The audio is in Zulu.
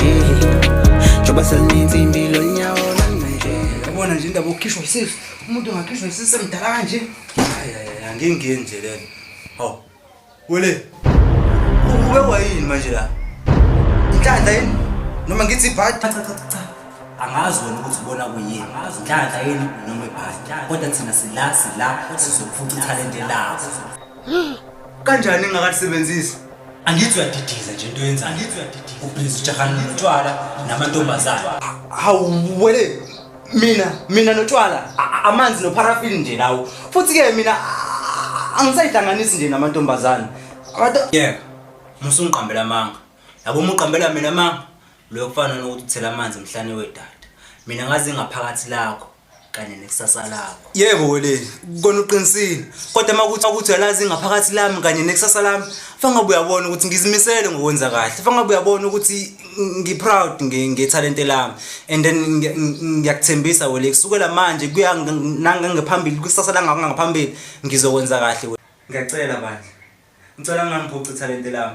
nje njengoba selinensimbi lolunyawo lami nje. Yabona nje indaba yokukhishwa isisu, umuntu engakhishwa isisu emdala kanje. Hayi hayi, angingeni nje lena. Hawu. Wele. Ube wayini manje la? Inhlanhla yini? Noma ngithi ibhadi? Cha cha cha cha. Angazi wena ukuthi ubona kuyini. Inhlanhla yini noma ibhadi. Kodwa thina sila sila sizophuca ithalente lakho. Kanjani engakalisebenzisi? Angithi uyadidiza nje into oyenzayo. Angithi uyadidiza. Ubhizi ujahana notshwala namantombazane. Hawu wele. Mina notshwala amanzi nopharafini nje lawo. Futhi ke mina angisayihlanganisi nje namantombazane. Abantu Yeka. Musa ungiqambela amanga. Yabo uma uqambela mina amanga, loyo kufana nokuthi uthela amanzi emhlane wedada. Mina ngazi ngaphakathi lakho kanye nekusasa lakho. Yebo wele, kona uqinisile. Kodwa uma kuthi ukuthi uyalazi ngaphakathi lami kanye nekusasa lami, fangabe uyabona ukuthi ngizimisele ngokwenza kahle. Fangabe uyabona ukuthi ngi-proud ngethalente lami. And then ngiyakuthembisa wele, kusukela manje kuya nangangaphambili, kusasa langangaphambili ngizokwenza kahle wele. Ngiyacela bandla. Ngicela ungangiphuci ithalente lami.